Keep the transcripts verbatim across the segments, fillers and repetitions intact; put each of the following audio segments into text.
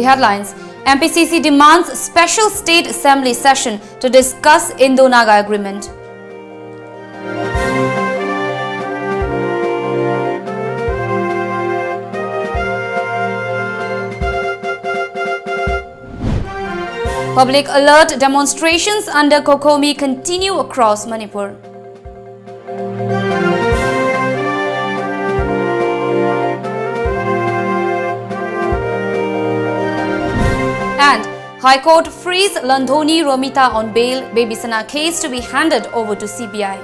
Headlines: M P C C demands special state assembly session to discuss Indo-Naga agreement. Public alert: demonstrations under COCOMI continue across Manipur. And High Court frees Landhoni Romita on bail, Bebisana case to be handed over to C B I.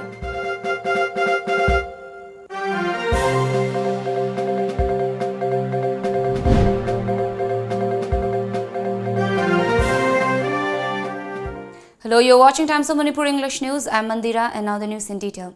Hello, you're watching Times of Manipur English News. I'm Mandira, and now the news in detail.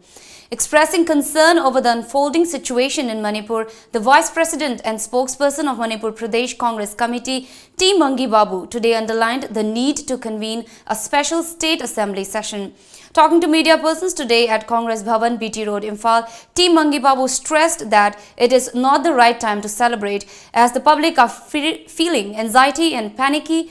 Expressing concern over the unfolding situation in Manipur, the Vice President and spokesperson of Manipur Pradesh Congress Committee, T Mangi Babu, today underlined the need to convene a special state assembly session. Talking to media persons today at Congress Bhavan, B T Road, Imphal, T Mangi Babu stressed that it is not the right time to celebrate, as the public are fe- feeling anxiety and panicky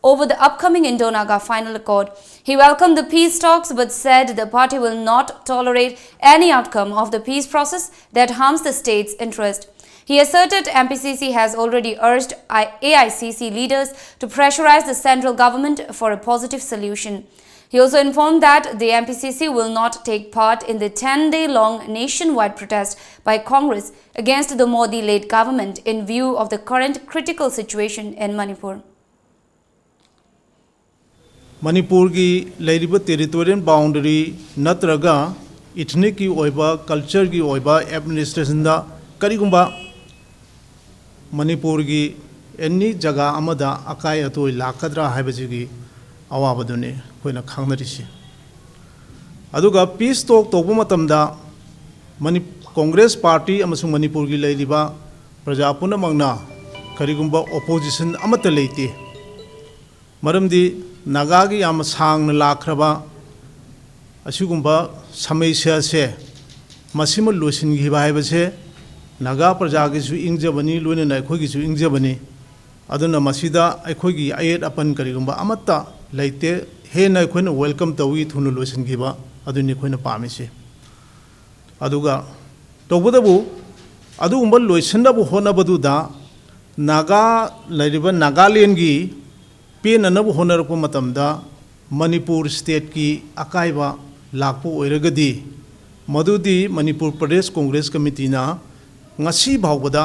over the upcoming Indo-Naga final accord. He welcomed the peace talks but said the party will not tolerate any outcome of the peace process that harms the state's interest. He asserted M P C C has already urged I- A I C C leaders to pressurize the central government for a positive solution. He also informed that the M P C C will not take part in the ten-day-long nationwide protest by Congress against the Modi-led government in view of the current critical situation in Manipur. ꯃꯅꯤꯄꯨꯔꯒꯤ ꯂꯩꯔꯤꯕ territorial boundary ꯅꯠꯇ꯭ꯔꯒ ethnicꯀꯤ ꯑꯣꯏꯕ, cultureꯒꯤ ꯑꯣꯏꯕ administrationꯗ ꯀꯔꯤꯒꯨꯝꯕ ꯃꯅꯤꯄꯨꯔꯒꯤ any ꯖꯒꯥ ꯑꯃꯗ ꯑꯀꯥꯏ ꯑꯇꯣꯏ ꯂꯥꯛꯀꯗ꯭ꯔꯥ ꯍꯥꯏꯕꯁꯤꯒꯤ ꯑꯋꯥꯕꯗꯨꯅꯤ ꯑꯩꯈꯣꯏꯅ ꯈꯪꯅꯔꯤꯁꯤ꯫ ꯑꯗꯨꯒ peace talk ꯇꯧꯕ ꯃꯇꯝꯗ ꯃꯅꯤ-, Congress party ꯑꯃꯁꯨꯡ ꯃꯅꯤꯄꯨꯔꯒꯤ ꯂꯩꯔꯤꯕ ꯄ꯭ꯔꯖꯥ ꯄꯨꯝꯅꯃꯛꯅ ꯀꯔꯤꯒꯨꯝꯕ opposition ꯑꯃꯠꯇ ꯂꯩꯇꯦ꯫ ꯃꯔꯝꯗꯤ ꯅꯥꯒꯥꯒꯤ ꯌꯥꯝꯅ ꯁꯥꯡꯅ ꯂꯥꯛꯈ꯭ꯔꯕ ꯑꯁꯤꯒꯨꯝꯕ ꯁꯃꯁ꯭ꯌꯥꯁꯦ ꯃꯁꯤꯃ ꯂꯣꯏꯁꯤꯟꯈꯤꯕ ꯍꯥꯏꯕꯁꯦ ꯅꯥꯒꯥ ꯄ꯭ꯔꯖꯥꯒꯤꯁꯨ ꯏꯪꯖꯕꯅꯤ, ꯂꯣꯏꯅꯅ ꯑꯩꯈꯣꯏꯒꯤꯁꯨ ꯏꯪꯖꯕꯅꯤ꯫ ꯑꯗꯨꯅ ꯃꯁꯤꯗ ꯑꯩꯈꯣꯏꯒꯤ ꯑꯌꯦꯠ ꯑꯄꯟ ꯀꯔꯤꯒꯨꯝꯕ ꯑꯃꯠꯇ ꯂꯩꯇꯦ꯫ ꯍꯦꯟꯅ ꯑꯩꯈꯣꯏꯅ welcome ꯇꯧꯏ, ꯊꯨꯅ ꯂꯣꯏꯁꯤꯟꯈꯤꯕ ꯑꯗꯨꯅꯤ ꯑꯩꯈꯣꯏꯅ ꯄꯥꯝꯃꯤꯁꯤ꯫ ꯑꯗꯨꯒ ꯇꯧꯕꯇꯕꯨ ꯑꯗꯨꯒꯨꯝꯕ ꯂꯣꯏꯁꯤꯟꯅꯕ ꯍꯣꯠꯅꯕꯗꯨꯗ ꯅꯥꯒꯥ, ꯂꯩꯔꯤꯕ ꯅꯥꯒꯥꯂꯦꯟꯒꯤ ꯄꯦꯟꯅꯅꯕ ꯍꯣꯠꯅꯔꯛꯄ ꯃꯇꯝꯗ ꯃꯅꯤꯄꯨꯔ stateꯀꯤ ꯑꯀꯥꯏꯕ ꯂꯥꯛꯄ ꯑꯣꯏꯔꯒꯗꯤ, ꯃꯗꯨꯗꯤ ꯃꯅꯤꯄꯨꯔ ꯄ꯭ꯔꯗꯦꯁ ꯀꯣꯡꯒ꯭ꯔꯦꯁ ꯀꯃꯤꯇꯤꯅ ꯉꯁꯤ ꯐꯥꯎꯕꯗ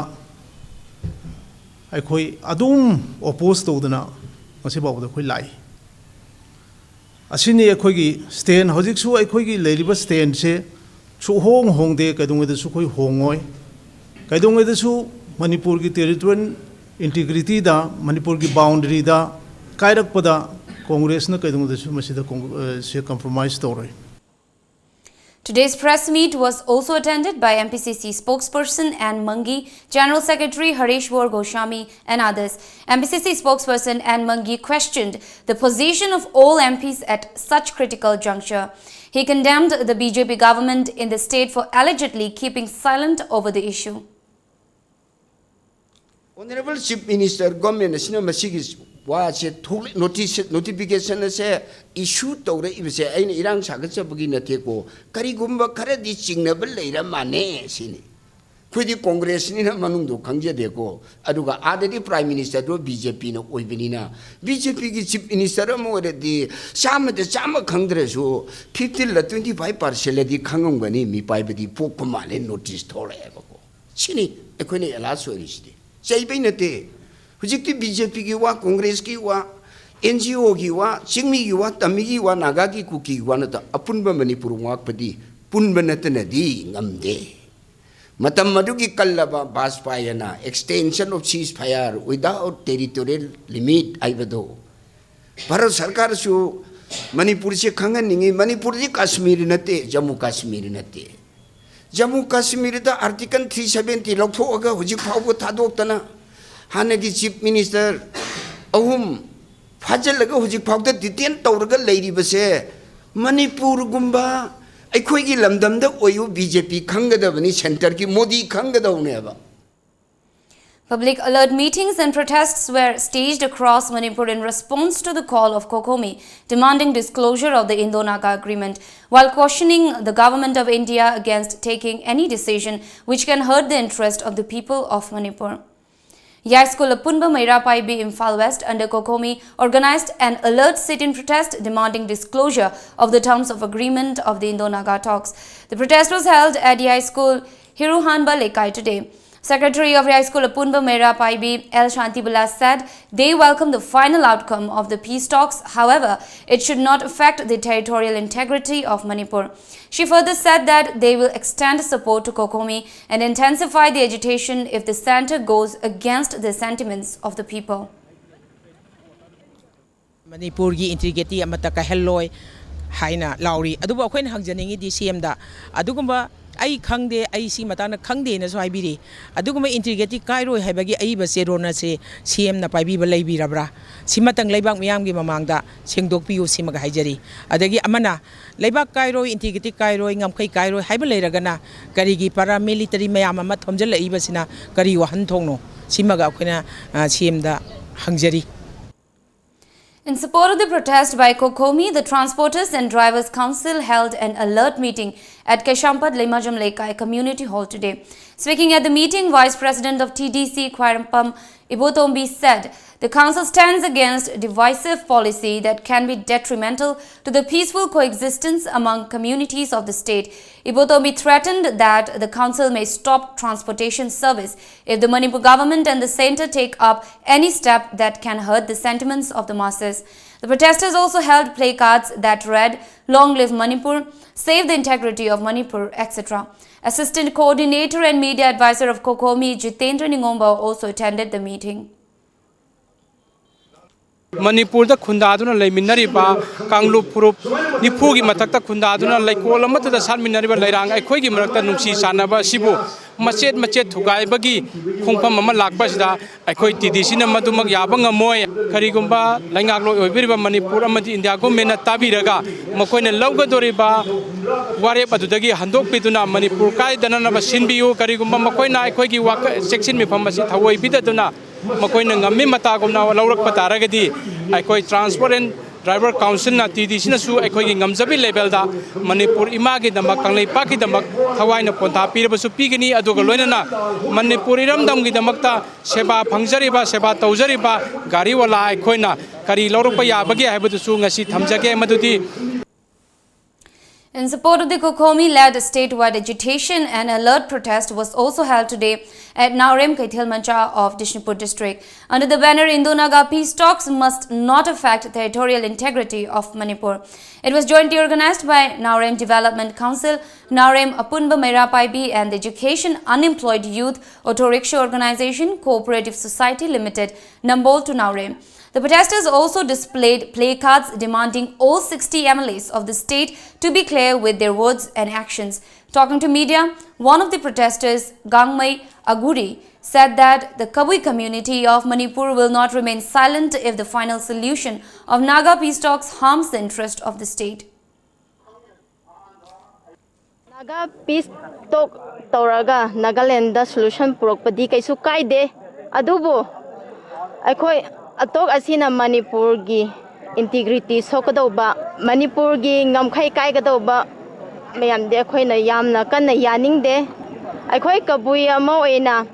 ꯑꯩꯈꯣꯏ ꯑꯗꯨꯝ oppose ꯇꯧꯗꯅ ꯉꯁꯤ ꯐꯥꯎꯕꯗ ꯑꯩꯈꯣꯏ ꯂꯥꯛꯏ꯫ ꯑꯁꯤꯅꯤ ꯑꯩꯈꯣꯏꯒꯤ stand꯫ ꯍꯧꯖꯤꯛꯁꯨ ꯑꯩꯈꯣꯏꯒꯤ ꯂꯩꯔꯤꯕ standꯁꯦ ꯁꯨꯍꯣꯡ ꯍꯣꯡꯗꯦ, ꯀꯩꯗꯧꯉꯩꯗꯁꯨ ꯑꯩꯈꯣꯏ ꯍꯣꯡꯉꯣꯏ꯫ ꯀꯩꯗꯧꯉꯩꯗꯁꯨ ꯃꯅꯤꯄꯨꯔꯒꯤ territorial integrityꯗ, ꯃꯅꯤꯄꯨꯔꯒꯤ boundaryꯗ ꯀꯥꯏꯔꯛꯄꯗ ꯀꯣꯡꯒ꯭ꯔꯦꯁꯅ ꯀꯩꯗꯧꯉꯩꯗꯁꯨ ꯃꯁꯤꯗ ꯀꯣꯡ-, ꯑ, ꯁꯦ compromise ꯇꯧꯔꯣꯏ꯫ Today's press meet was also attended by M P C C spokesperson N Mangi, General Secretary Hareshwar Goswami, and others. M P C C spokesperson N Mangi questioned the position of all M Ps at such critical juncture. He condemned the B J P government in the state for allegedly keeping silent over the issue. Honourable Chief Minister, government ꯑꯁꯤꯅ ꯃꯁꯤꯒꯤ ꯋꯥꯁꯦ ꯊꯣꯛꯂꯛ-, notice, notification ꯑꯁꯦ issue ꯇꯧꯔꯛꯏꯕꯁꯦ ꯑꯩꯅ ꯏꯔꯥꯡ ꯁꯥꯒꯠꯆꯕꯒꯤ ꯅꯠꯇꯦꯀꯣ, ꯀꯔꯤꯒꯨꯝꯕ ꯈꯔꯗꯤ ꯆꯤꯡꯅꯕ ꯂꯩꯔ ꯃꯥꯟꯅꯦ ꯁꯤꯅꯤ꯫ ꯑꯩꯈꯣꯏꯗꯤ ꯀꯣꯡꯒ꯭ꯔꯦꯁꯅꯤꯅ ꯃꯅꯨꯡꯗꯣ ꯈꯪꯖꯗꯦꯀꯣ꯫ ꯑꯗꯨꯒ ꯑꯥꯗꯗꯤ Prime Ministerꯗꯣ B J Pꯅ ꯑꯣꯏꯕꯅꯤꯅ, B J Pꯒꯤ Chief Minister ꯑꯃ ꯑꯣꯏꯔꯗꯤ ꯆꯥꯝꯃꯗ ꯆꯥꯝꯃ ꯈꯪꯗ꯭ꯔꯁꯨ fifteen ꯂ twenty five percent ꯂꯗꯤ ꯈꯪꯉꯝꯒꯅꯤ, ꯃꯤꯄꯥꯏꯕꯗꯤ ꯄꯣꯛꯄ ꯃꯥꯜꯂꯦ, notice ꯊꯣꯛꯂꯛꯑꯦꯕꯀꯣ꯫ ꯁꯤꯅꯤ ꯑꯩꯈꯣꯏꯅ alert ꯑꯣꯏꯔꯤꯁꯤꯗꯤ꯫ ꯆꯩꯕꯩ ꯅꯠꯇꯦ꯫ ꯍꯧꯖꯤꯛꯇꯤ B J Pꯒꯤ ꯋꯥ, ꯀꯣꯡꯒ꯭ꯔꯦꯁꯀꯤ ꯋꯥ, N G Oꯒꯤ ꯋꯥ, ꯆꯤꯡꯃꯤꯒꯤ ꯋꯥ, ꯇꯝꯃꯤꯒꯤ ꯋꯥ, ꯅꯥꯒꯥꯒꯤ ꯀꯨꯀꯤꯒꯤ ꯋꯥ ꯅꯠꯇ, ꯑꯄꯨꯟꯕ ꯃꯅꯤꯄꯨꯔ ꯉꯥꯛꯄꯗꯤ ꯄꯨꯟꯕ ꯅꯠꯇꯅꯗꯤ ꯉꯝꯗꯦ꯫ ꯃꯇꯝ ꯑꯗꯨꯒꯤ ꯀꯜꯂꯕ ꯕꯥꯖꯄꯥꯌꯤꯅ extension of ceasefire without territorial limit ꯍꯥꯏꯕꯗꯣ, ꯚꯥꯔꯠ ꯁꯔꯀꯥꯔꯁꯨ ꯃꯅꯤꯄꯨꯔꯁꯦ ꯈꯪꯍꯟꯅꯤꯡꯉꯤ꯫ ꯃꯅꯤꯄꯨꯔꯗꯤ ꯀꯥꯁꯃꯤꯔ ꯅꯠꯇꯦ, ꯖꯝꯃꯨ ꯀꯥꯁꯃꯤꯔ ꯅꯠꯇꯦ꯫ ꯖꯝꯃꯨ ꯀꯥꯁꯃꯤꯔꯗ Article three seventy ꯂꯧꯊꯣꯛꯑꯒ ꯍꯧꯖꯤꯛ ꯐꯥꯎꯕ ꯊꯥꯗꯣꯛꯇꯅ ꯍꯥꯟꯅꯒꯤ Chief Minister ꯑꯍꯨꯝ ꯐꯥꯖꯤꯜꯂꯒ ꯍꯧꯖꯤꯛ ꯐꯥꯎꯗ detain ꯇꯧꯔꯒ ꯂꯩꯔꯤꯕꯁꯦ ꯃꯅꯤꯄꯨꯔꯒꯨꯝꯕ ꯑꯩꯈꯣꯏꯒꯤ ꯂꯝꯗꯝꯗ ꯑꯣꯏꯌꯨ, B J P ꯈꯪꯒꯗꯕꯅꯤ, centreꯒꯤ ꯃꯣꯗꯤ ꯈꯪꯒꯗꯧꯅꯦꯕ꯫ Public alert meetings and protests were staged across Manipur in response to the call of COCOMI demanding disclosure of the Indo-Naga agreement, while cautioning the Government of India against taking any decision which can hurt the interest of the people of Manipur. Yaskul Apunba Meira Paibi, Imphal West, under COCOMI, organized an alert sit-in protest demanding disclosure of the terms of agreement of the Indo-Naga talks. The protest was held at Yaskul Hiruhanba Lekai today. Secretary of Yaskul Apunba Meira Paibi, L Shantibala, said they welcome the final outcome of the peace talks. However, it should not affect the territorial integrity of Manipur. She further said that they will extend support to COCOMI and intensify the agitation if the center goes against the sentiments of the people. ꯃꯅꯤꯄꯨꯔꯒꯤ integrity ꯑꯃꯠꯇ ꯀꯥꯏꯍꯜꯂꯣꯏ ꯍꯥꯏꯅ ꯂꯥꯎꯔꯤ꯫ ꯑꯗꯨꯕꯨ ꯑꯩꯈꯣꯏꯅ ꯍꯪꯖꯅꯤꯡꯉꯤꯗꯤ ꯁꯤ ꯑꯦꯝꯗ ꯑꯗꯨꯒꯨꯝꯕ, ꯑꯩ ꯈꯪꯗꯦ, ꯑꯩ ꯁꯤ ꯃꯇꯥꯡꯗ ꯈꯪꯗꯦꯅꯁꯨ ꯍꯥꯏꯕꯤꯔꯤ꯫ ꯑꯗꯨꯒꯨꯝꯕ ꯏꯟꯇꯤꯒ꯭ꯔꯤꯇꯤ ꯀꯥꯏꯔꯣꯏ ꯍꯥꯏꯕꯒꯤ ꯑꯏꯕ ꯆꯦꯔꯣꯟ ꯑꯁꯤ ꯁꯤ ꯑꯦꯝꯅ ꯄꯥꯏꯕꯤꯕ ꯂꯩꯕꯤꯔꯕ꯭ꯔꯥ? ꯁꯤꯃꯇꯪ ꯂꯩꯕꯥꯛ ꯃꯤꯌꯥꯝꯒꯤ ꯃꯃꯥꯡꯗ ꯁꯦꯡꯗꯣꯛꯄꯤꯌꯨ, ꯁꯤꯃꯒ ꯍꯥꯏꯖꯔꯤ꯫ ꯑꯗꯒꯤ ꯑꯃꯅ, ꯂꯩꯕꯥꯛ ꯀꯥꯏꯔꯣꯏ, ꯏꯟꯇꯤꯒ꯭ꯔꯤꯇꯤ ꯀꯥꯏꯔꯣꯏ, ꯉꯝꯈꯩ ꯀꯥꯏꯔꯣꯏ ꯍꯥꯏꯕ ꯂꯩꯔꯒꯅ ꯀꯔꯤꯒꯤ ꯄꯔꯥ ꯃꯤꯂꯤꯇꯔꯤ ꯃꯌꯥꯝ ꯑꯃ ꯊꯣꯝꯖꯤꯜꯂꯛꯏꯕꯁꯤꯅ ꯀꯔꯤ ꯋꯥꯍꯟꯊꯣꯛꯅꯣ? ꯁꯤꯃꯒ ꯑꯩꯈꯣꯏꯅ, ꯑ, ꯁꯤ ꯑꯦꯝꯗ ꯍꯪꯖꯔꯤ꯫ In support of the protest by COCOMI, the Transporters and Drivers Council held an alert meeting at Keshampad Lemajam Lekai Community Hall today. Speaking at the meeting, Vice President of T D C Khwairampam Ibotombi said the council stands against divisive policy that can be detrimental to the peaceful coexistence among communities of the state. Ibotombi threatened that the council may stop transportation service if the Manipur government and the centre take up any step that can hurt the sentiments of the masses. The protesters also held placards that read, "Long live Manipur," "Save the integrity of Manipur," et cetera. Assistant Coordinator and Media Advisor of COCOMI, Jitendra Ningomba, also attended the meeting. ꯃꯅꯤꯄꯨꯔꯗ ꯈꯨꯟꯗꯥꯗꯨꯅ ꯂꯩꯃꯤꯟꯅꯔꯤꯕ ꯀꯥꯡꯂꯨꯞ ꯐꯨꯔꯨꯞ ꯅꯤꯐꯨꯒꯤ ꯃꯊꯛꯇ ꯈꯨꯟꯗꯥꯗꯨꯅ ꯂꯩꯀꯣꯜ ꯑꯃꯠꯇꯗ ꯁꯥꯠꯃꯤꯟꯅꯔꯤꯕ ꯂꯩꯔꯥꯡ ꯑꯩꯈꯣꯏꯒꯤ ꯃꯔꯛꯇ ꯅꯨꯡꯁꯤ ꯆꯥꯟꯅꯕ ꯑꯁꯤꯕꯨ ꯃꯆꯦꯠ ꯃꯆꯦꯠ ꯊꯨꯒꯥꯏꯕꯒꯤ ꯈꯣꯡꯐꯝ ꯑꯃ ꯂꯥꯛꯄ ꯑꯁꯤꯗ ꯑꯩꯈꯣꯏ ꯇꯤ ꯗꯤ ꯁꯤꯅ ꯃꯗꯨꯃꯛ ꯌꯥꯕ ꯉꯝꯃꯣꯏ꯫ ꯀꯔꯤꯒꯨꯝꯕ ꯂꯩꯉꯥꯛꯂꯣꯏ ꯑꯣꯏꯕꯤꯔꯤꯕ ꯃꯅꯤꯄꯨꯔ ꯑꯃꯗꯤ ꯏꯟꯗꯤꯌꯥ ꯒꯣꯔꯃꯦꯟꯅ ꯇꯥꯕꯤꯔꯒ ꯃꯈꯣꯏꯅ ꯂꯧꯒꯗꯧꯔꯤꯕ ꯋꯥꯔꯦꯞ ꯑꯗꯨꯗꯒꯤ ꯍꯟꯗꯣꯛꯄꯤꯗꯨꯅ ꯃꯅꯤꯄꯨꯔ ꯀꯥꯏꯗꯅꯅꯕ ꯁꯤꯟꯕꯤꯌꯨ꯫ ꯀꯔꯤꯒꯨꯝꯕ ꯃꯈꯣꯏꯅ ꯑꯩꯈꯣꯏꯒꯤ ꯋꯥꯈꯜ ꯆꯦꯛꯁꯤꯟ ꯃꯤꯐꯝ ꯑꯁꯤ ꯊꯑꯣꯏꯕꯤꯗꯗꯨꯅ ꯃꯈꯣꯏꯅ ꯉꯝꯃꯤ ꯃꯇꯥꯒꯨꯝꯅ ꯂꯧꯔꯛꯄ ꯇꯥꯔꯒꯗꯤ ꯑꯩꯈꯣꯏ ꯇ꯭ꯔꯥꯟꯁꯄꯣꯔꯠ ꯑꯦꯟ ꯗ꯭ꯔꯥꯏꯚꯔ ꯀꯥꯎꯟꯁꯤꯜꯅ ꯇꯤ ꯗꯤ ꯁꯤꯅꯁꯨ ꯑꯩꯈꯣꯏꯒꯤ ꯉꯝꯖꯕꯤ ꯂꯦꯚꯦꯜꯗ ꯃꯅꯤꯄꯨꯔ ꯏꯃꯥꯒꯤꯗꯃꯛ, ꯀꯪꯂꯩꯄꯥꯛꯀꯤꯗꯃꯛ ꯊꯋꯥꯏꯅ ꯄꯣꯟꯊꯥ ꯄꯤꯔꯕꯁꯨ ꯄꯤꯒꯅꯤ꯫ ꯑꯗꯨꯒ ꯂꯣꯏꯅꯅ ꯃꯅꯤꯄꯨꯔ ꯏꯔꯝꯗꯝꯒꯤꯗꯃꯛꯇ ꯁꯦꯕꯥ ꯐꯪꯖꯔꯤꯕ, ꯁꯦꯕꯥ ꯇꯧꯖꯔꯤꯕ ꯒꯥꯔꯤꯋꯥꯂꯥ ꯑꯩꯈꯣꯏꯅ ꯀꯔꯤ ꯂꯧꯔꯛꯄ ꯌꯥꯕꯒꯦ ꯍꯥꯏꯕꯗꯨꯁꯨ ꯉꯁꯤ ꯊꯝꯖꯒꯦ꯫ ꯃꯗꯨꯗꯤ In support of the COCOMI-led statewide agitation, an alert protest was also held today at Naorem Keithel Mancha of Bishnupur district. Under the banner Indo-Naga peace talks must not affect territorial integrity of Manipur. It was jointly organized by Naorem Development Council, Naorem Apunba Meira Paibi and the Education Unemployed Youth Auto Rickshaw Organization Cooperative Society Limited, Nambol to Naorem. The protesters also displayed placards demanding all sixty M L As of the state to be clear with their words and actions. Talking to media, one of the protesters, Gangmei Aguri, said that the Kabui community of Manipur will not remain silent if the final solution of Naga peace talks harms the interest of the state. Naga peace talk ꯇꯧꯔꯒ Nagaland solution ꯄꯨꯔꯛꯄꯗꯤ ꯀꯩꯁꯨ ꯀꯥꯏꯗꯦ꯫ ꯑꯗꯨꯕꯨ ꯑꯩꯈꯣꯏ ꯑꯇꯣꯛ ꯑꯁꯤꯅ ꯃꯅꯤꯄꯨꯔꯒꯤ integrity ꯁꯣꯛꯀꯗꯧꯕ, ꯃꯅꯤꯄꯨꯔꯒꯤ ꯉꯝꯈꯩ ꯀꯥꯏꯒꯗꯧꯕ ꯃꯌꯥꯝꯗꯤ ꯑꯩꯈꯣꯏꯅ ꯌꯥꯝꯅ ꯀꯟꯅ ꯌꯥꯅꯤꯡꯗꯦ꯫ ꯑꯩꯈꯣꯏ ꯀꯕꯨꯏ ꯑꯃ ꯑꯣꯏꯅ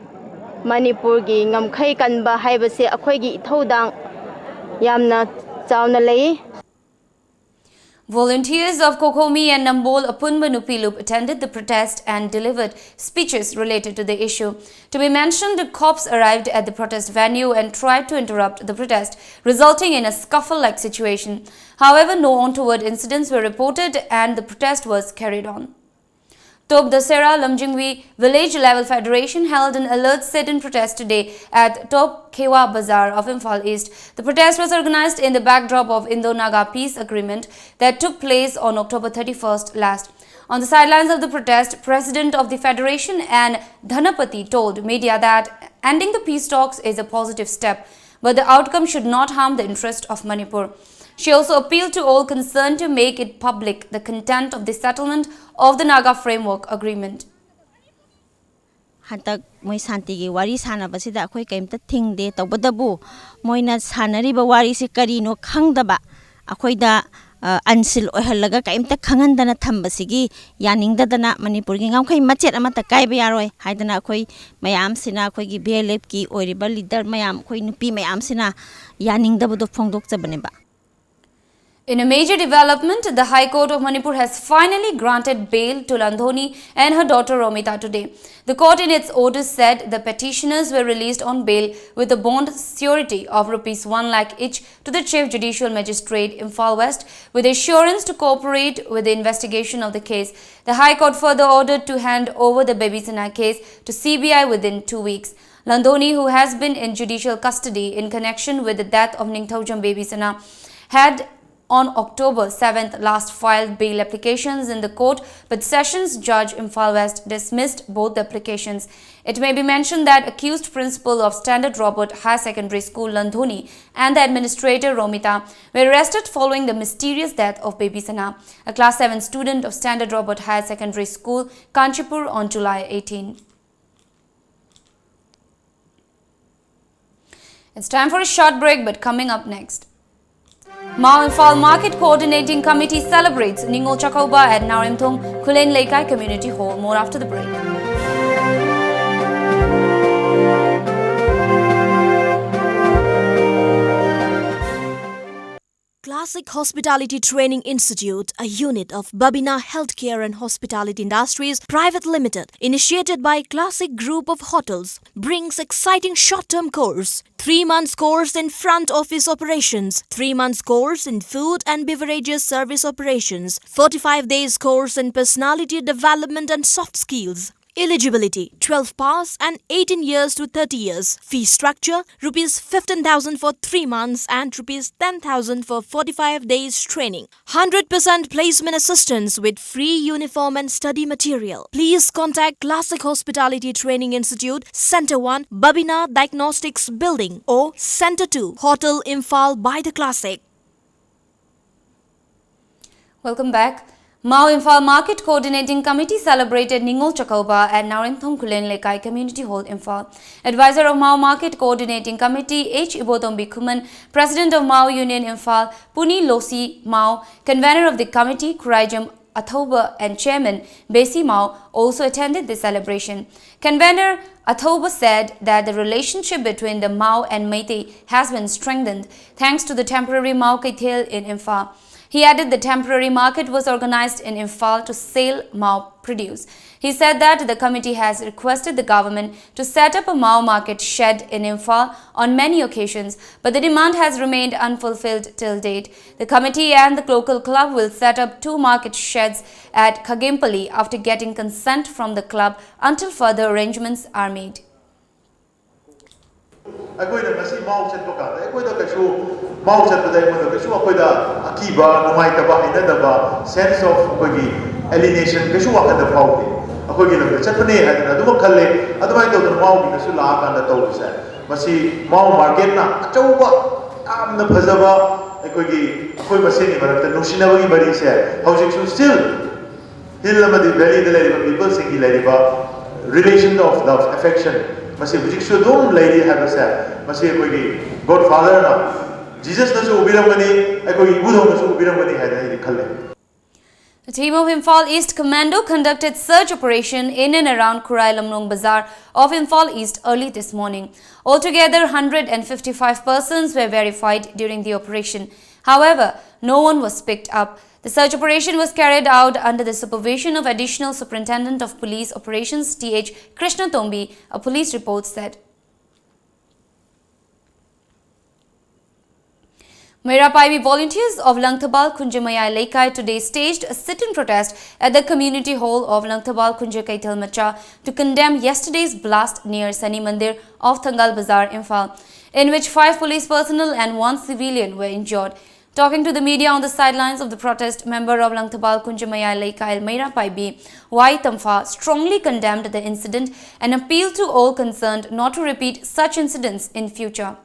ꯃꯅꯤꯄꯨꯔꯒꯤ ꯉꯝꯈꯩ ꯀꯟꯕ ꯍꯥꯏꯕꯁꯦ ꯑꯩꯈꯣꯏꯒꯤ ꯏꯊꯧꯗꯥꯡ ꯌꯥꯝꯅ ꯆꯥꯎꯅ ꯂꯩ꯫ Volunteers of COCOMI and Nambol Apunba Nupilup attended the protest and delivered speeches related to the issue. To be mentioned, cops arrived at the protest venue and tried to interrupt the protest, resulting in a scuffle-like situation. However, no untoward incidents were reported and the protest was carried on. Top Dasera Lamjingwi Village Level Federation held an alert sit-in protest today at Top Khewa Bazar of Imphal East. The protest was organized in the backdrop of Indo-Naga peace agreement that took place on October thirty-first last. On the sidelines of the protest, President of the Federation N Dhanapati told media that ending the peace talks is a positive step, but the outcome should not harm the interest of Manipur. She also appealed to all concerned to make it public the content of the settlement of the Naga Framework Agreement. ꯍꯟꯗꯛ ꯃꯣꯏ ꯁꯥꯟꯇꯤꯒꯤ ꯋꯥꯔꯤ ꯁꯥꯟꯅꯕꯁꯤꯗ ꯑꯩꯈꯣꯏ ꯀꯔꯤꯝꯇ ꯊꯤꯡꯗꯦ꯫ ꯇꯧꯕꯇꯕꯨ ꯃꯣꯏꯅ ꯁꯥꯟꯅꯔꯤꯕ ꯋꯥꯔꯤꯁꯤ ꯀꯔꯤꯅꯣ ꯈꯪꯗꯕ, ꯑꯩꯈꯣꯏꯗ ꯑꯟꯁꯤꯜ ꯑꯣꯏꯍꯜꯂꯒ ꯀꯔꯤꯝꯇ ꯈꯪꯍꯟꯗꯅ ꯊꯝꯕꯁꯤꯒꯤ ꯌꯥꯅꯤꯡꯗꯗꯅ, ꯃꯅꯤꯄꯨꯔꯒꯤ ꯉꯝꯈꯩ ꯃꯆꯦꯠ ꯑꯃꯠꯇ ꯀꯥꯏꯕ ꯌꯥꯔꯣꯏ ꯍꯥꯏꯗꯅ ꯑꯩꯈꯣꯏ ꯃꯌꯥꯝꯁꯤꯅ, ꯑꯩꯈꯣꯏꯒꯤ ꯚꯤ ꯑꯦꯜ ꯑꯦꯐꯀꯤ ꯑꯣꯏꯔꯤꯕ ꯂꯤꯗꯔ ꯃꯌꯥꯝ, ꯑꯩꯈꯣꯏ ꯅꯨꯄꯤ ꯃꯌꯥꯝꯁꯤꯅ ꯌꯥꯅꯤꯡꯗꯕꯗꯣ ꯐꯣꯡꯗꯣꯛꯆꯕꯅꯦꯕ꯫ In a major development, the High Court of Manipur has finally granted bail to Landhoni and her daughter Romita today. The court, in its order, said the petitioners were released on bail with a bond surety of rupees one lakh each to the Chief Judicial Magistrate, Imphal West, with assurance to cooperate with the investigation of the case. The High Court further ordered to hand over the Baby Sinha case to C B I within two weeks. Landhoni, who has been in judicial custody in connection with the death of Ningthoujam Baby Sinha, had on October seventh last filed bail applications in the court, but Sessions Judge Imphal West dismissed both the applications. It may be mentioned that accused principal of Standard Robert Higher Secondary School Landhoni and the administrator Romita were arrested following the mysterious death of Baby Sinha, a class seven student of Standard Robert Higher Secondary School, Kanchipur, on July eighteen. It's time for a short break, but coming up next. Mao Imphal Market Coordinating Committee celebrates Ningol Chakouba at Narimthong Khulen Leikai Community Hall. More after the break. Classic Hospitality Training Institute, a unit of Babina Healthcare and Hospitality Industries Private Limited, initiated by Classic Group of Hotels, brings exciting short-term course, three months course in front office operations, three months course in food and beverages service operations, forty-five days course in personality development and soft skills. Eligibility: twelve pass and eighteen years to thirty years. Fee structure: rupees fifteen thousand for three months and rupees ten thousand for forty-five days training. Hundred percent placement assistance with free uniform and study material. Please contact Classic Hospitality Training Institute, Center one, Babina Diagnostics Building, or Center two, Hotel Imphal by the Classic. Welcome back. Mao Imphal Market Coordinating Committee celebrated Ningol Chakauba at Narenthong Khullen Lekai Community Hall, Imphal. Advisor of Mao Market Coordinating Committee, H Ibotombi Khuman, President of Mao Union Imphal, Puni Losi Mao, convener of the committee, Khuraijam Athoba, and chairman, Besi Mao, also attended the celebration. Convener Athoba said that the relationship between the Mao and Meitei has been strengthened thanks to the temporary Mao Keithel in Imphal. He added the temporary market was organized in Imphal to sell Mao produce. He said that the committee has requested the government to set up a Mao market shed in Imphal on many occasions, but the demand has remained unfulfilled till date. The committee and the local club will set up two market sheds at Khagempally after getting consent from the club until further arrangements are made. ꯑꯩꯈꯣꯏꯅ ꯉꯁꯤ ꯃꯥꯎ ꯆꯠꯄ ꯀꯥꯟꯗ ꯑꯩꯈꯣꯏꯗ ꯀꯩꯁꯨ, ꯃꯥꯎ ꯆꯠꯄꯗ ꯑꯩꯉꯣꯟꯗ ꯀꯩꯁꯨ ꯑꯩꯈꯣꯏꯗ ꯑꯀꯤꯕ, ꯅꯨꯡꯉꯥꯏꯇꯕ, ꯍꯩꯅꯗꯕ, sense of ꯑꯩꯈꯣꯏꯒꯤ alienation, ꯀꯩꯁꯨ ꯋꯥꯈꯜꯗ ꯐꯥꯎꯗꯦ꯫ ꯑꯩꯈꯣꯏꯒꯤ ꯂꯝꯗ ꯆꯠꯄꯅꯦ ꯍꯥꯏꯗꯅ ꯑꯗꯨꯃꯛ ꯈꯜꯂꯦ꯫ ꯑꯗꯨꯃꯥꯏꯅ ꯇꯧꯗꯅ ꯃꯥꯎꯒꯤꯗꯁꯨ ꯂꯥꯛꯑꯀꯥꯟꯗ ꯇꯧꯕꯁꯦ, ꯃꯁꯤ ꯃꯥꯎ ꯃꯥꯔꯀꯦꯠꯅ ꯑꯆꯧꯕ, ꯌꯥꯝꯅ ꯐꯖꯕ, ꯑꯩꯈꯣꯏꯒꯤ, ꯑꯩꯈꯣꯏ ꯃꯁꯦꯟꯒꯤ ꯃꯔꯛꯇ ꯅꯨꯡꯁꯤꯅꯕꯒꯤ ꯃꯔꯤꯁꯦ ꯍꯧꯖꯤꯛꯁꯨ still ꯍꯤꯜ ꯑꯃꯗꯤ ꯚꯦꯂꯤꯗ ꯂꯩꯔꯤꯕ ꯄꯤꯄꯜꯁꯤꯡꯒꯤ ꯂꯩꯔꯤꯕ relation of love, affection, ꯃꯁꯤ ꯍꯧꯖꯤꯛꯁꯨ ꯑꯗꯨꯝ ꯂꯩꯔꯤ ꯍꯥꯏꯕꯁꯦ, ꯃꯁꯤ ꯑꯩꯈꯣꯏꯒꯤ ꯒꯣꯗ ꯐꯥꯗꯔꯅ, ꯖꯤꯖꯁꯅꯁꯨ ꯎꯕꯤꯔꯝꯒꯅꯤ, ꯑꯩꯈꯣꯏꯒꯤ ꯏꯕꯨꯙꯧꯅꯁꯨ ꯎꯕꯤꯔꯝꯒꯅꯤ ꯍꯥꯏꯅ ꯑꯩꯗꯤ ꯈꯜꯂꯤ꯫ A team of Imphal East Commando conducted search operation in and around Khurai Lamlong Bazar of Imphal East early this morning. Altogether, hundred and fifty-five persons were verified during the operation. However, no one was picked up. The search operation was carried out under the supervision of Additional Superintendent of Police Operations T H Krishna Tombi, a police report said. Meira Paibi volunteers of Langthabal Khunjamaya Leikai today staged a sit-in protest at the community hall of Langthabal Khunja Keithel Macha to condemn yesterday's blast near Sani Mandir of Thangal Bazar, Imphal, in which five police personnel and one civilian were injured. Talking to the media on the sidelines of the protest, member of Langthabal Khunjamaya Leikai Meira Paibi Y Tampha strongly condemned the incident and appealed to all concerned not to repeat such incidents in future.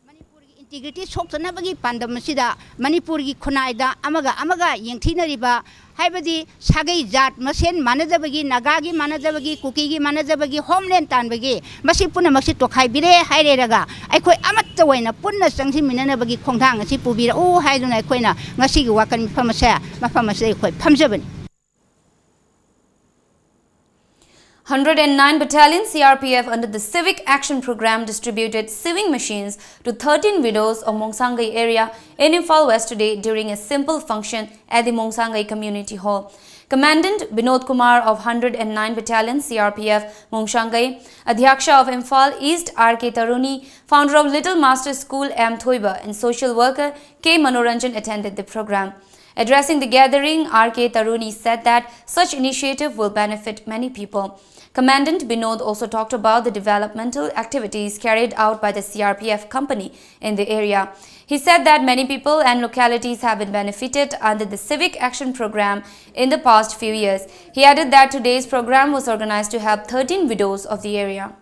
ꯃꯅꯤꯄꯨꯔꯒꯤ integrity ꯁꯣꯛꯇꯅꯕꯒꯤ ꯄꯥꯟꯗꯝ ꯑꯁꯤꯗ ꯃꯅꯤꯄꯨꯔꯒꯤ ꯈꯨꯟꯅꯥꯏꯗ ꯑꯃꯒ ꯑꯃꯒ ꯌꯦꯡꯊꯤꯅꯔꯤꯕ, ꯍꯥꯏꯕꯗꯤ ꯁꯥꯒꯩ ꯖꯥꯠ ꯃꯁꯦꯟ ꯃꯥꯟꯅꯗꯕꯒꯤ, ꯅꯥꯒꯥꯒꯤ ꯃꯥꯟꯅꯗꯕꯒꯤ, ꯀꯨꯀꯤꯒꯤ ꯃꯥꯟꯅꯗꯕꯒꯤ, ꯍꯣꯝꯂꯦꯟ ꯇꯥꯟꯕꯒꯤ, ꯃꯁꯤ ꯄꯨꯝꯅꯃꯛꯁꯤ ꯇꯣꯈꯥꯏꯕꯤꯔꯦ ꯍꯥꯏꯔꯦꯔꯒ ꯑꯩꯈꯣꯏ ꯑꯃꯠꯇ ꯑꯣꯏꯅ ꯄꯨꯟꯅ ꯆꯪꯁꯤꯟꯃꯤꯟꯅꯅꯕꯒꯤ ꯈꯣꯡꯊꯥꯡ ꯑꯁꯤ ꯄꯨꯕꯤꯔꯛꯎ ꯍꯥꯏꯗꯨꯅ ꯑꯩꯈꯣꯏꯅ ꯉꯁꯤꯒꯤ ꯋꯥꯀꯠ ꯃꯤꯐꯝ ꯑꯁꯦ ꯃꯐꯝ ꯑꯁꯤꯗ ꯑꯩꯈꯣꯏ ꯐꯝꯖꯕꯅꯤ꯫ Hundred and nine Battalion C R P F under the Civic Action Program distributed sewing machines to thirteen widows of Mongsangei area in Imphal West today during a simple function at the Mongsangei Community Hall. Commandant Binod Kumar of hundred and nine Battalion C R P F Mongsangei, Adhyaksha of Imphal East R K Taruni, founder of Little Master School M Thoiba, and social worker K Manoranjan attended the program. Addressing the gathering, R K Taruni said that such initiative will benefit many people. Commandant Binod also talked about the developmental activities carried out by the C R P F company in the area. He said that many people and localities have been benefited under the Civic Action Program in the past few years. He added that today's program was organized to help thirteen widows of the area.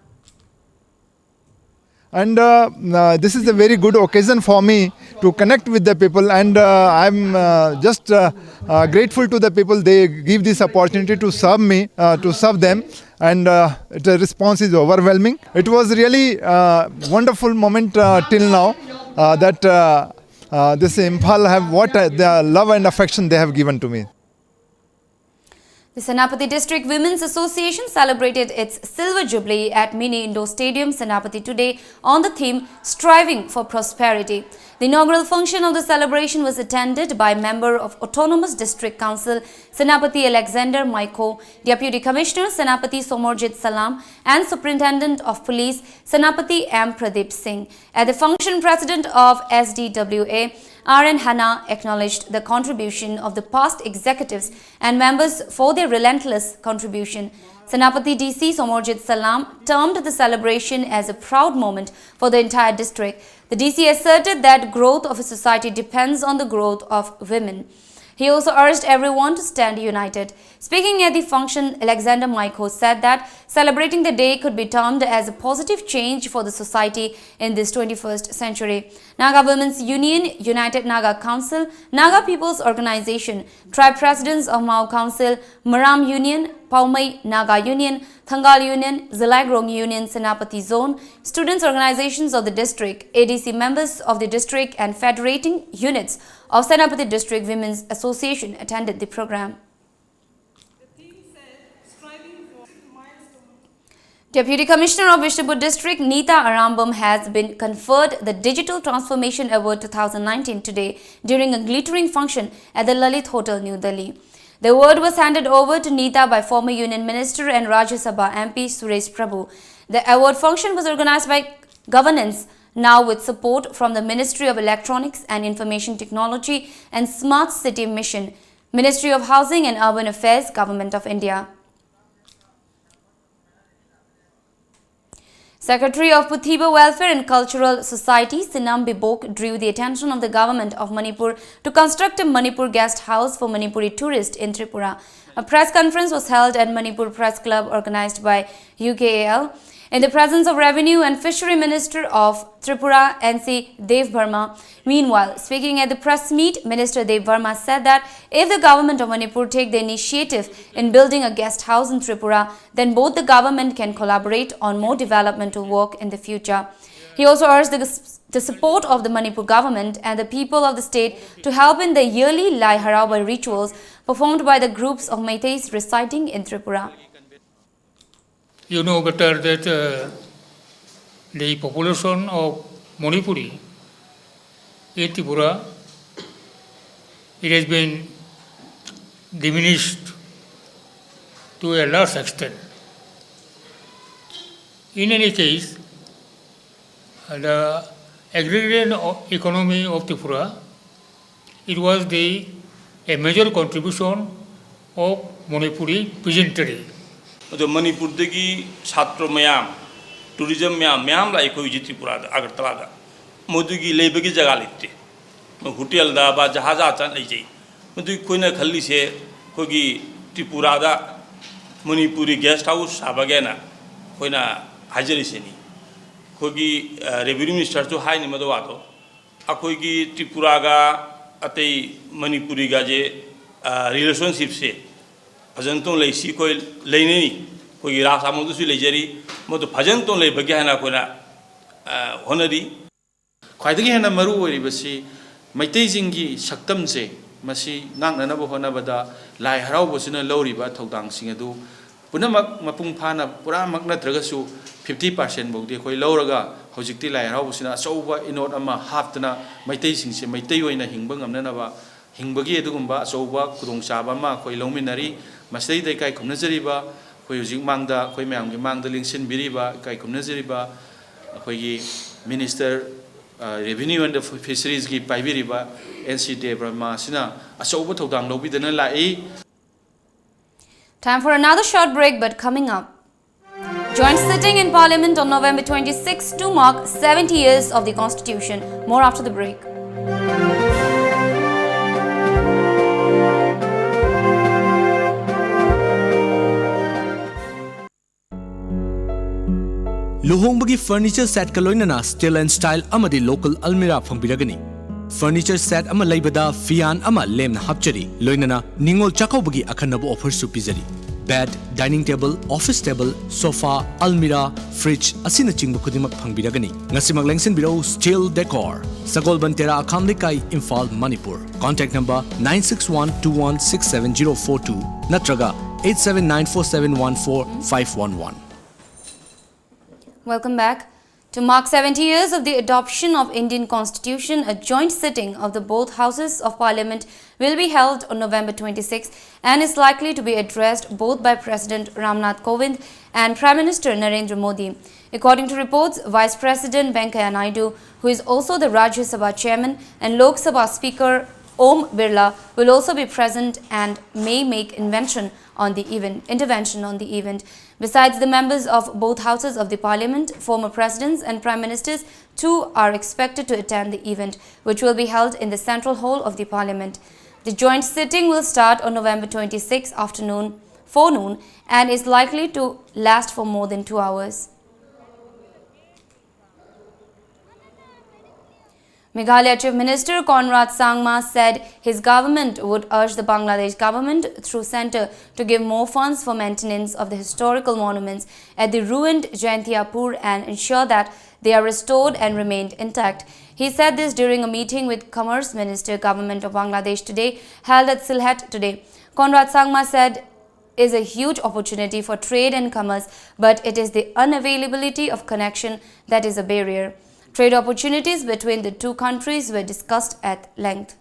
And uh, uh, this is a very good occasion for me to connect with the people, and uh, I'm uh, just uh, uh, grateful to the people. They give this opportunity to serve me, uh, to serve them, and uh, the response is overwhelming. It was really a wonderful moment uh, till now uh, that uh, uh, this Imphal have what uh, the love and affection they have given to me. The Senapati District Women's Association celebrated its silver jubilee at Mini Indoor Stadium, Senapati today on the theme Striving for Prosperity. The inaugural function of the celebration was attended by member of Autonomous District Council Senapati Alexander Maiko, Deputy Commissioner Senapati Somorjit Salam, and Superintendent of Police Senapati M Pradeep Singh. At the function, President of S D W A R N Hana acknowledged the contribution of the past executives and members for their relentless contribution. Senapati D C Somorjit Salam termed the celebration as a proud moment for the entire district. The D C asserted that growth of a society depends on the growth of women. He also urged everyone to stand united. Speaking at the function, Alexander Maiko said that celebrating the day could be termed as a positive change for the society in this twenty-first century. Naga Women's Union, United Naga Council, Naga People's Organization, Tribe Presidents of Mao Council, Maram Union, Paumei Naga Union, Thangal Union, Zalaigrong Union, Senapati Zone, students organizations of the district, A D C members of the district and federating units of Senapati District Women's Association attended the program. Deputy Commissioner of Bishnupur District, Nita Arambam, has been conferred the Digital Transformation Award two thousand nineteen today during a glittering function at the Lalit Hotel, New Delhi. The award was handed over to Nita by former Union Minister and Rajya Sabha M P Suresh Prabhu. The award function was organized by Governance Now with support from the Ministry of Electronics and Information Technology and Smart City Mission, Ministry of Housing and Urban Affairs, Government of India. Secretary of Puthiba Welfare and Cultural Society, Sinam Bibok, drew the attention of the Government of Manipur to construct a Manipur guest house for Manipuri tourists in Tripura. A press conference was held at Manipur Press Club organized by U K A L in the presence of Revenue and Fishery Minister of Tripura, N C Dev Barma. Meanwhile, speaking at the press meet, Minister Dev Barma said that if the government of Manipur take the initiative in building a guest house in Tripura, then both the government can collaborate on more developmental work in the future. He also urged the s- the support of the Manipur government and the people of the state to help in the yearly Lai Haraoba rituals performed by the groups of Meiteis residing in Tripura. You know better that uh, the population of Manipuri in Tripura, it has been diminished to a large extent. In any case, the agrarian economy of Tripura, it was the a major contribution of Manipuri peasantry. ꯑꯗꯣ ꯃꯅꯤꯄꯨꯔꯗꯒꯤ ꯁꯥꯇ꯭ꯔ ꯃꯌꯥꯝ, tourism ꯃꯌꯥꯝ ꯃꯌꯥꯝ ꯂꯥꯛꯏ ꯑꯩꯈꯣꯏ ꯍꯧꯖꯤꯛ ꯇ꯭ꯔꯤꯄꯨꯔꯥꯗ, ꯑꯒꯔꯇꯂꯥꯗ꯫ ꯃꯗꯨꯒꯤ ꯂꯩꯕꯒꯤ ꯖꯒꯥ ꯂꯩꯇꯦ꯫ ꯃꯣꯏ ꯍꯣꯇꯦꯜꯗ ꯕꯥ ꯖꯍꯥꯖ ꯆꯠ ꯂꯩꯖꯩ꯫ ꯃꯗꯨꯒꯤ ꯑꯩꯈꯣꯏꯅ ꯈꯜꯂꯤꯁꯦ ꯑꯩꯈꯣꯏꯒꯤ ꯇ꯭ꯔꯤꯄꯨꯔꯥꯗ ꯃꯅꯤꯄꯨꯔꯤ ꯒꯦꯁ ꯍꯥꯎꯁ ꯁꯥꯕꯒꯦꯅ ꯑꯩꯈꯣꯏꯅ ꯍꯥꯏꯖꯔꯤꯁꯤꯅꯤ꯫ ꯑꯩꯈꯣꯏꯒꯤ ꯔꯦꯚꯤꯅ꯭ꯌꯨ ꯃꯤꯅꯤꯁꯇꯔꯁꯨ ꯍꯥꯏꯅꯤ ꯃꯗꯨ ꯋꯥꯗꯣ꯫ ꯑꯩꯈꯣꯏꯒꯤ ꯇ꯭ꯔꯤꯄꯨꯔꯥꯒ ꯑꯇꯩ ꯃꯅꯤꯄꯨꯔꯤꯒꯁꯦ ꯔꯤꯂꯦꯁꯟꯁꯤꯞꯁꯦ ꯐꯖꯅ ꯇꯧꯅ ꯂꯩꯁꯤ꯫ ꯑꯩꯈꯣꯏ ꯂꯩꯅꯩ꯫ ꯑꯩꯈꯣꯏꯒꯤ ꯔꯥꯖ ꯑꯃꯗꯨꯁꯨ ꯂꯩꯖꯔꯤ꯫ ꯃꯗꯨ ꯐꯖꯅ ꯇꯧꯅ ꯂꯩꯕꯒꯤ ꯍꯥꯏꯅ ꯑꯩꯈꯣꯏꯅ ꯍꯣꯠꯅꯔꯤ꯫ ꯈ꯭ꯋꯥꯏꯗꯒꯤ ꯍꯦꯟꯅ ꯃꯔꯨ ꯑꯣꯏꯔꯤꯕꯁꯤ ꯃꯩꯇꯩꯁꯤꯡꯒꯤ ꯁꯛꯇꯝꯁꯦ ꯃꯁꯤ ꯉꯥꯛꯅꯅꯕ ꯍꯣꯠꯅꯕꯗ ꯂꯥꯏ ꯍꯔꯥꯎꯕꯁꯤꯅ ꯂꯧꯔꯤꯕ ꯊꯧꯗꯥꯡꯁꯤꯡ ꯑꯗꯨ ꯄꯨꯝꯅꯃꯛ ꯃꯄꯨꯡ ꯐꯥꯅ ꯄꯨꯔꯥꯃꯛ ꯅꯠꯇ꯭ꯔꯒꯁꯨ fifty percent ꯐꯥꯎꯗꯤ ꯑꯩꯈꯣꯏ ꯂꯧꯔꯒ ꯍꯧꯖꯤꯛꯇꯤ ꯂꯥꯏ ꯍꯔꯥꯎꯕꯁꯤꯅ ꯑꯆꯧꯕ ꯏꯅꯣꯠ ꯑꯃ ꯍꯥꯞꯇꯅ ꯃꯩꯇꯩꯁꯤꯡꯁꯦ ꯃꯩꯇꯩ ꯑꯣꯏꯅ ꯍꯤꯡꯕ ꯉꯝꯅꯅꯕ ꯍꯤꯡꯕꯒꯤ ꯑꯗꯨꯒꯨꯝꯕ ꯑꯆꯧꯕ ꯈꯨꯗꯣꯡꯆꯥꯕ ꯑꯃ ꯑꯩꯈꯣꯏ ꯂꯧꯃꯤꯟꯅꯔꯤ꯫ ꯃꯁꯤꯗꯩꯗ ꯏꯀꯥꯏ ꯈꯨꯝꯅꯖꯔꯤꯕ ꯑꯩꯈꯣꯏ ꯍꯧꯖꯤꯛ ꯃꯥꯡꯗ ꯑꯩꯈꯣꯏ ꯃꯌꯥꯝꯒꯤ ꯃꯥꯡꯗ ꯂꯦꯡꯁꯤꯟꯕꯤꯔꯤꯕ ꯏꯀꯥꯏ ꯈꯨꯝꯅꯖꯔꯤꯕ ꯑꯩꯈꯣꯏꯒꯤ Minister Revenue and Fisheries ꯀꯤ ꯄꯥꯏꯕꯤꯔꯤꯕ N C ꯗꯦꯕꯕꯔꯃꯥꯁꯤꯅ ꯑꯆꯧꯕ ꯊꯧꯗꯥꯡ ꯂꯧꯕꯤꯗꯨꯅ ꯂꯥꯛꯏ꯫ Time for another short break, but coming up, joint sitting in Parliament on November twenty-sixth to mark seventy years of the Constitution. More after the break. ꯂꯨꯍꯣꯡꯕꯒꯤ furniture set ꯀ ꯂꯣꯏꯅꯅ steel and style ꯑꯃꯗꯤ local almirah ꯐꯪꯕꯤꯔꯒꯅꯤ꯫ Furniture set ꯑꯃ ꯂꯩꯕꯗ ꯐꯤꯌꯥꯟ ꯑꯃ ꯂꯦꯝꯅ ꯍꯥꯞꯆꯔꯤ, ꯂꯣꯏꯅꯅ ꯅꯤꯉꯣꯜ ꯆꯥꯛꯀꯧꯕꯒꯤ ꯑꯈꯟꯅꯕ offer ꯁꯨ ꯄꯤꯖꯔꯤ꯫ Bed, dining table, office table, sofa, almirah, fridge ꯑꯁꯤꯅꯆꯤꯡꯕ ꯈꯨꯗꯤꯡꯃꯛ ꯐꯪꯕꯤꯔꯒꯅꯤ꯫ ꯉꯁꯤꯃꯛ ꯂꯦꯡꯁꯤꯟꯕꯤꯔꯛꯎ Steel Decor, ꯁꯒꯣꯜꯕꯟ ꯇꯦꯔꯥ ꯑꯈꯥꯝ ꯂꯩꯀꯥꯏ, Imphal, Manipur. Contact number nine six one two one six seven zero four two ꯅꯠꯇ꯭ꯔꯒ eight seven nine four seven one four five one one꯫ Welcome back. To mark seventy years of the adoption of Indian Constitution, a joint sitting of the both Houses of Parliament will be held on November twenty-sixth and is likely to be addressed both by President Ramnath Kovind and Prime Minister Narendra Modi. According to reports, Vice President Venkaiah Naidu, who is also the Rajya Sabha chairman, and Lok Sabha Speaker Om Birla will also be present and may make invention on the event, intervention on the event. Besides the members of both houses of the parliament, former presidents and prime ministers too are expected to attend the event, which will be held in the central hall of the parliament. The joint sitting will start on November twenty-sixth afternoon, forenoon, and is likely to last for more than two hours. Meghalaya Chief Minister Conrad Sangma said his government would urge the Bangladesh government through centre to give more funds for maintenance of the historical monuments at the ruined Jaintiapur and ensure that they are restored and remained intact. He said this during a meeting with Commerce Minister, Government of Bangladesh today, held at Sylhet today. Conrad Sangma said is a huge opportunity for trade and commerce, but it is the unavailability of connection that is a barrier. Trade opportunities between the two countries were discussed at length.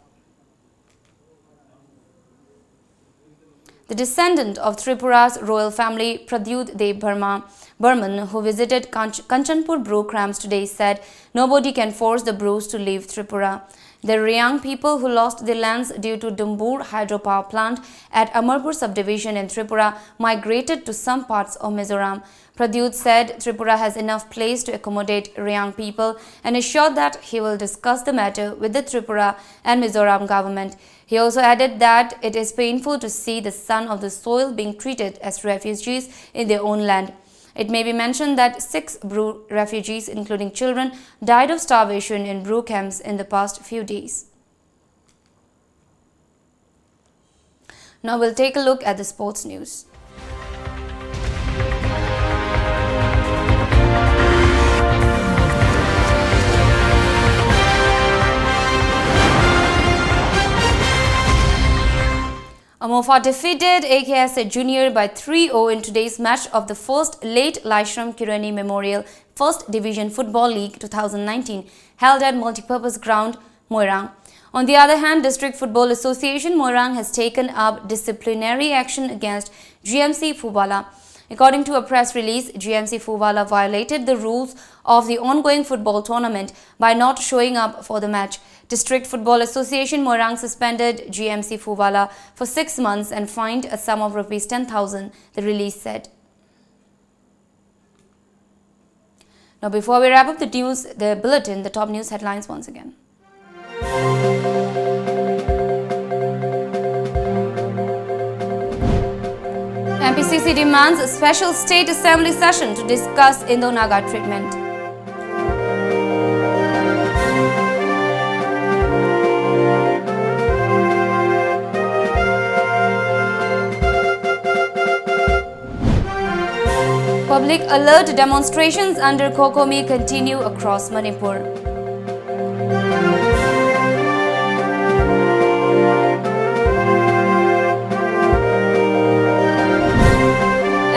The descendant of Tripura's royal family, Pradyut Debbarma Barman, who visited Kanch- Kanchanpur Bru Camps today, said nobody can force the Brus to leave Tripura. The Reang people who lost their lands due to Dumbur hydropower plant at Amarpur subdivision in Tripura migrated to some parts of Mizoram. Pradyut said Tripura has enough place to accommodate Reang people and assured that he will discuss the matter with the Tripura and Mizoram government. He also added that it is painful to see the son of the soil being treated as refugees in their own land. It may be mentioned that six Bru refugees, including children, died of starvation in Bru camps in the past few days. Now we'll take a look at the sports news. Amofa defeated A K S A Junior by three oh in today's match of the first Late Laishram Kireni Memorial First Division Football League twenty nineteen, held at Multipurpose Ground, Moirang. On the other hand, District Football Association Moirang has taken up disciplinary action against G M C Phubala. According to a press release, G M C Phubala violated the rules of the ongoing football tournament by not showing up for the match. District Football Association Moirang suspended G M C Phubala for six months and fined a sum of rupees ten thousand, the release said. Now, before we wrap up the news, the bulletin, the top news headlines once again. M P C C demands a special state assembly session to discuss Indo-Naga treatment. Public alert: demonstrations under COCOMI continue across Manipur.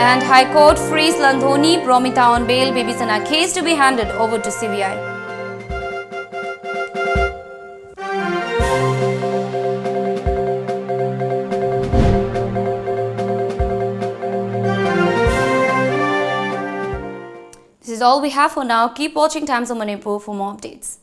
And High Court frees Landhoni Promita on bail, Bibisana case to be handed over to C B I. This is all we have for now. Keep watching Times of Manipur for more updates.